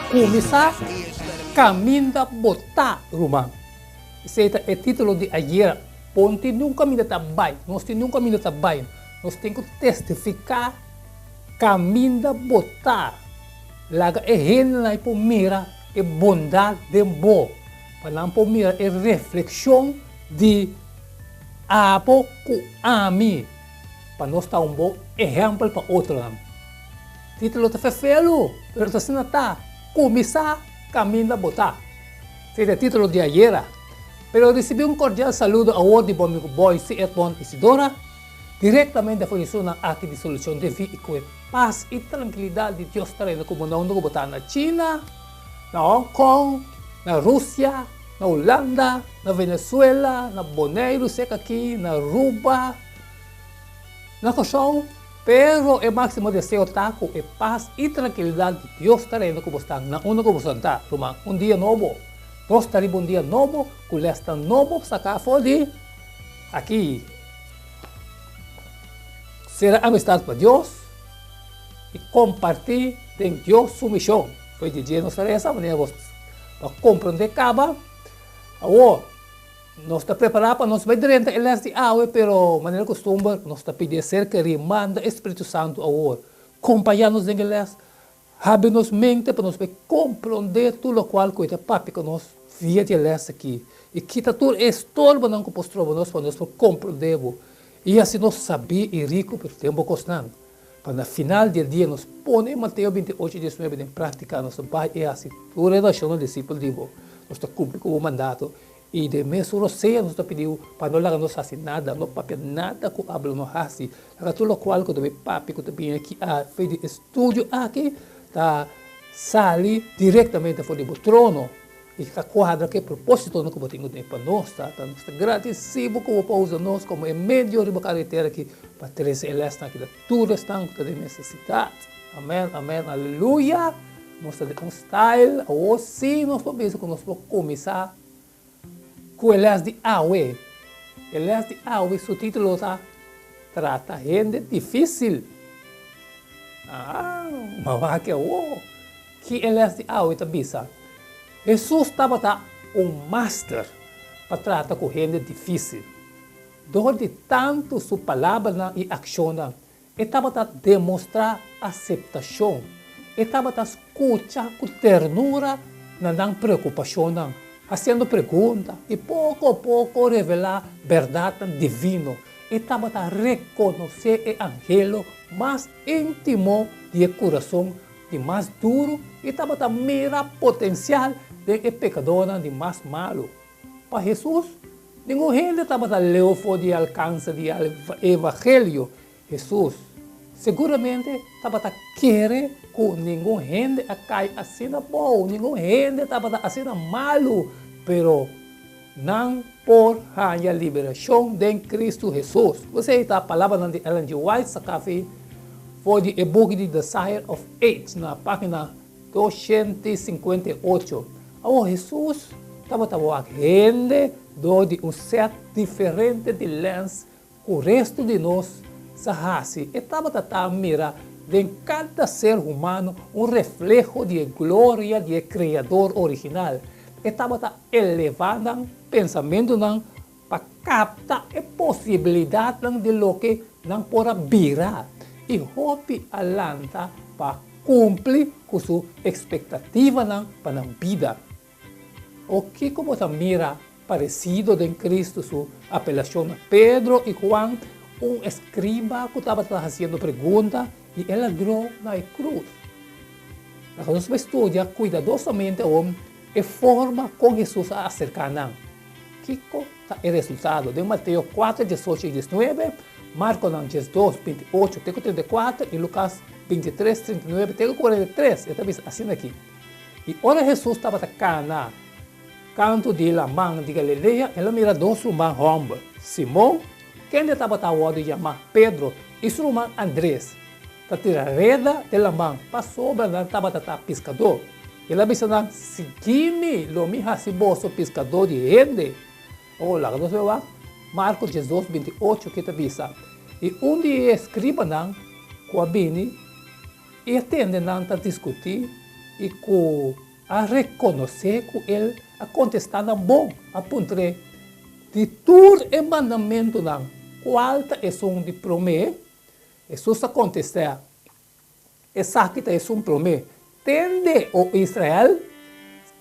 Kuminsá kaminda bo ta, ruman. Esei ta e título di ayera. Bo no tin niun kaminda ta bai. Nos tin niun kaminda ta bai. Nos tin ku testifiká kaminda bo ta. Laga e hendenan ei por mira e bondat den bo, pa nan por mira e reflekshon di abo ku ami, pa nos ta un bon ehèmpel pa otronan. Título ta ferfelu, pero ta asina ta, Kuminsá kaminda bo ta. Esei ta e título di ayera. Pero risibí un kordial saludo awor di bo amigu Boyce Edmond Isidora, direktamente for di sunan aki di Solucion TV i ku e pas i trankilidat di Dios ta reina ku bo na unda ku bo ta, na China, na Hong Kong, na Rusia, na Hulanda, na Venezuela, na Boneiru sek aki, na Aruba, na Kòrsou. Pero e máksimo deseo ta ku e pas i trankilidat di Dios ta reina ku bo sta na unda ku bo sta, ruman. Un dia nobo. Nos ta riba un dia nobo ku lèsnan nobo saká for di aki. Sera amistat pa Dios i kompartí den Dios su mishon. Foi di dje nos ta resa manera bo pa komprondé kaba. Awor, nos ta prepará pa nos bai drenta e lès di awe, pero manera kustumber nos ta pidi e ser kerí manda e Spiritu Santu awor kompañá nos den e lès. Habri nos mente pa nos por komprondé tur lokual ku e ta papia ku nos via di e lès aki, i kita tur e estorbonan ku por stroba nos pa nos por komprondé bo, i hasi nos sabí i riku pa den bo kosnan, pa na final di e dia nos pone Mateo 28, 19 den práktika, nos ta bai i hasi tur e nashonnan disipel di bo, nos ta kumpli ku bo mandato, I den mesun rosea nos ta pidi bo pa no laga nos hasi nada, no papia nada ku abo lo no hasi. Laga tur lokual ku ta bin papia, ku ta bin aki a fe di e studio aki ta sali direktamente for di bo trono i ta kuadra ku e propositonan ku bo tin ku tene pa nos, Tata. Nos ta gradisí bo ku bo por usa nos komo e medio riba karetera aki pa trese e lèsnan aki na tur esnan ku ta den nesesidat. Amèn, amèn, aleluya! Nos ta den un style awor sí nos por bisa ku nos por kuminsá Ku e lès di awe. E lès di awe su título ta Trata hende difísil. Ah, ma wak awor ki e lès di awe ta bisa. Hesus tabata un master pa trata ku hende difísil. Dor di tantu su palabranan i akshonnan E tabata demostrá aseptashon. E tabata skucha ku ternura na nan preokupashonnan, hasiendo pregunta i poko poko revelá bèrdatnan divino. E tabata rekonosé e anhelo mas íntimo di e kurason di mas duru i tabata mira potensial den e pekadónan di mas malu. Pa Hesus, ningun hende tabata leu for di e alkanse di e evangelio. Hesus seguramente tabata kere ku ningun hende a kai asina bou, ningun hende tabata asina malu, pero nan por haña liberashon den Kristu Hesus. Esei ta palabranan di Ellen G. White saká for di e buki di Desire of Age na página 258. Awor Hesus tabata wak hende dor di un sèt diferente di lèns ku restu di nos sa hasi. E tabata ta mira den kada ser humano un refleho di e gloria di e Kreador original. E tabata elevá nan pensamentunan pa kapta e posibilidatnan di loke nan por a bira i hopi a lanta pa kumpli ku su ekspektativanan pa nan bida. O kiko bo ta mira paresido den Kristu su apelashon na Pedro i Juan, un eskriba ku tabata hasiendo pregunta di e ladron na e krus? Laga nos bai studia kuidadosamente awor e forma kon Hesus a aserká nan. Kiko ta e resultado? Den Mateo 4, 18 i 19, Markonan 12, 28 te ku 34 i Lukas 23, 39 te ku 43, e ta bisa asina aki, I ora Hesus tabata kana kantu di laman di Galilea, el a mira dos ruman hòmber, Simon, kende tabata wòrdu yamá Pedro, i su ruman Andres, ta tira reda den laman, pasobra nan tabata ta piskadó. El a bisa nan, Sigui mi, lo mi hasi boso piskadó di hende. Oh, laga nos wak Marko 12, 28 ke ta bisa, I un di e eskribanan ku a bini i a tende nan ta diskutí. i ku a rekonosé ku el a kontestá nan bon, a puntr'é, Di tur e mandamentunan, kual ta esun di promé? Hesus a kontestá, Esaki ta esun promé, Tende, o Israel,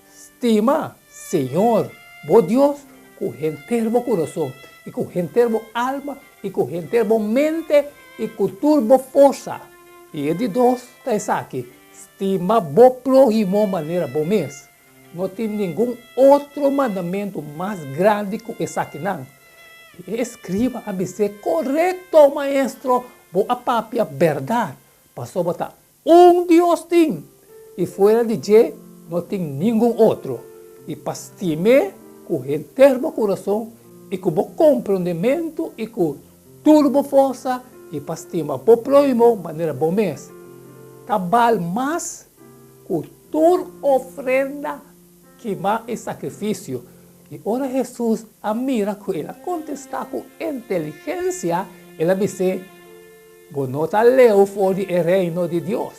stima Señor bo Dios ku henter bo kurason, i ku henter bo alma, i ku henter bo mente, i ku tur bo forsa. I e di dos ta esaki, Stima bo próhimo manera bo mes. No tin ningun otro mandamentu mas grandi ku esakinan. I e eskriba a bis'é, Korekto, Maestro, bo a papia bèrdat, pasobra ta ún Dios tin, i fuera di dje no tin ningun otro. I pa stim'é ku henter bo kurason i ku bo komprondementu i ku tur bo forsa, i pa stima bo próhimo manera bo mes, ta bal mas ku tur ofrenda kimá i sakrifisio. I ora Hesus a mira ku el a kontestá ku inteligensia, el a bis'é, Bo no ta leu for di e Reino di Dios.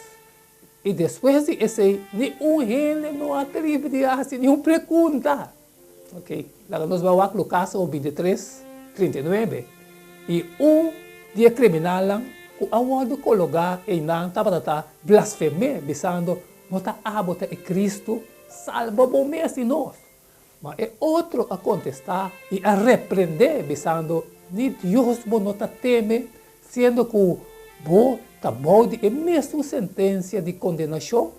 I despues di esei, ni un hende no a tribi di hasi niun pregunta. Ok, laga nos bai wak Lukas o bintitres, 39. I un di e kriminalnan ku a wòrdu kologá einan tabata ta blasfem'é, bisando, No ta abo ta e Kristu? Salba bo mes i nos! Ma e otro a kontestá i a reprendé, bisando, Ni Dios bo no ta teme, siendo ku bo ta bou di e mesun sentensia di kondenashon?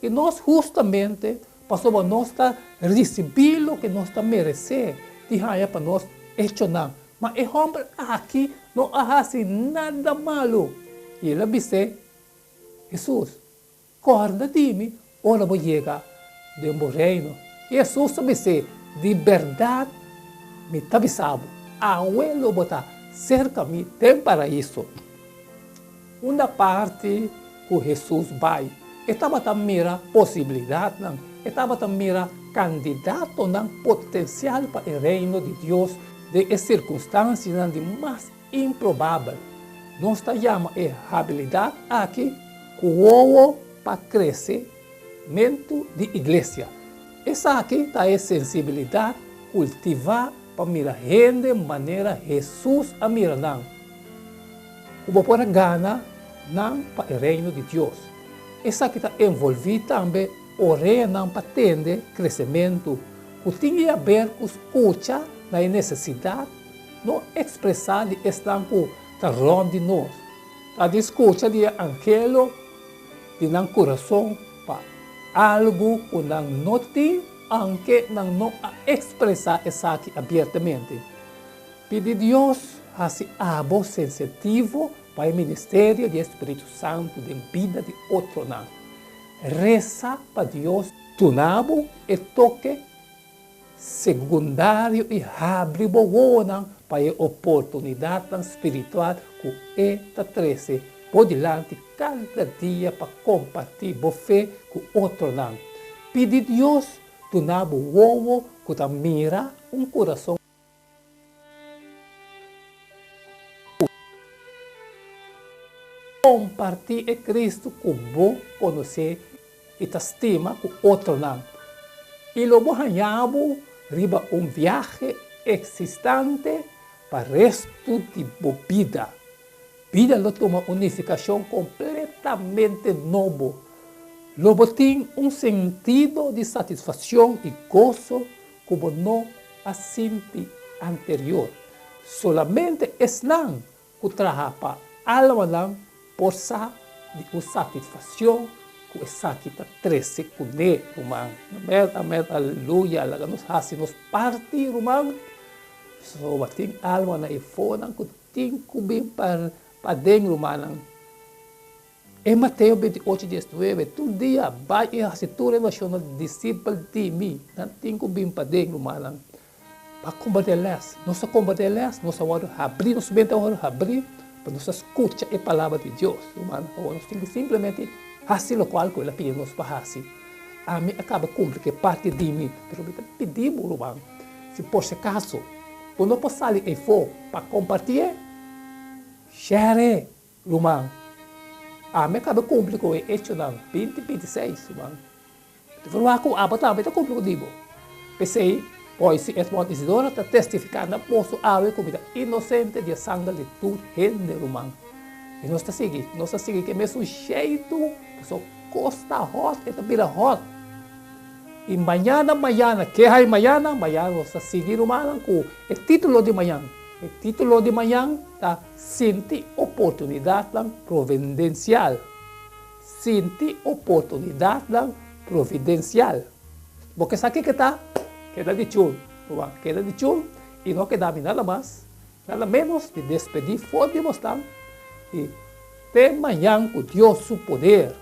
I nos hustamente, pasobra nos ta risibí loke nos ta meresé di haña pa nos echonan, ma e hòmber aki no a hasi nada malu. I el a bis'é, Hesus, Kòrda di mi ora bo yega den bo Reino. Hesus a bis'é, Di bèrdat mi ta bisa bo, awe lo bo ta serka mi den Paraíso. Unda parti ku Hesus bai, e tabata mira posibilidatnan, e tabata mira kandidatonan potensial pa e Reino di Dios den e sirkunstansianan di mas Improbabel. Nos ta yama e habilidat aki ku wowo pa kresementu di iglesia. Esaki ta e sensibilidat kultivá pa mira hende manera Hesus a mira nan, ku bo por a gana nan pa e Reino di Dios. Esaki ta envolví tambe oreanan pa tende kresementu ku tin di haber ku skucha na e nesesidat No ekspresá di esnan ku ta rònt di nos. Ta di skucha di e anhelo di nan kurason pa algu ku nan no tin, aunke nan no a ekspresá esaki abiertamente. Pidi Dios hasi abo sensitivo pa e ministerio di e Spiritu Santu den bida di otronan. Resa pa Dios duna bo e toke Segundario i habri bo wowonan pa e oportunidatnan spiritual ku e ta trese bo dilanti kada dia pa kompartí bo fe ku otronan. Pidi Dios duna bo wowo ku ta mira un kurason ku kompartí e Kristu ku bo konosé i ta stima ku otronan, i lo bo haña bo riba un viahe eksistante pa restu di bo bida. Bida lo tuma un nifikashon kompletamente nobo. Lo bo tin un sentido di satisfakshon i goso ku bo no a sinti anterior. Solamente esnan ku traha pa almanan por sa di un satisfaccion ku esaki ta trece kuné, ruman. Amen, amen, aleluya. Laga nos haci nos parti, ruman. Pasobra tin almanan e fonan ku tin ku bin pa paden, rumannan. E Mateo 28, 19, Tur dia bai i hasi tur e nashonnan disipel di mi. Nan tin ku bin paden, rumannan. Pa komprendé lès. Nos ta komprendé lès, nos a wòrdu habrí, nos mente a wòrdu habrí pa nos a skucha e palabra di Dios. Rumannan, awor nos tin ku simplemente hasi lokual ku El a pidi nos pa hasi. Ami a kaba kumpli ku e parti di mi, pero mi ta pidi bo, ruman, si por si akaso bo no por sali eifó pa kompartié, share e, ruman. Ami a kaba kumpli ku e Echonan 20, 26, ruman. Di forma ku abo tambe ta kumpli ku di bo. P'esei, Boyce Edmond Isidora ta testifiká na boso awe ku mi ta inosente di e sanger di tur hende, ruman. I nos ta sigui, nos ta sigui ku e mesun sheitu, pasobra kos ta hòt, e ta bira hòt. I mañana, mañana, ke hay mañana? Mañana nos ta sigui, rumannan, ku e título di mañan. E título di mañan ta Sinti Oportunidatnan Providensial. Sinti oportunidatnan providensial. Bo ke sa kiko ta? Keda di chul, ruman, keda di chul i no keda mi nada mas, nada ménos di despedí for di bosnan i te mañan ku Dios su poder.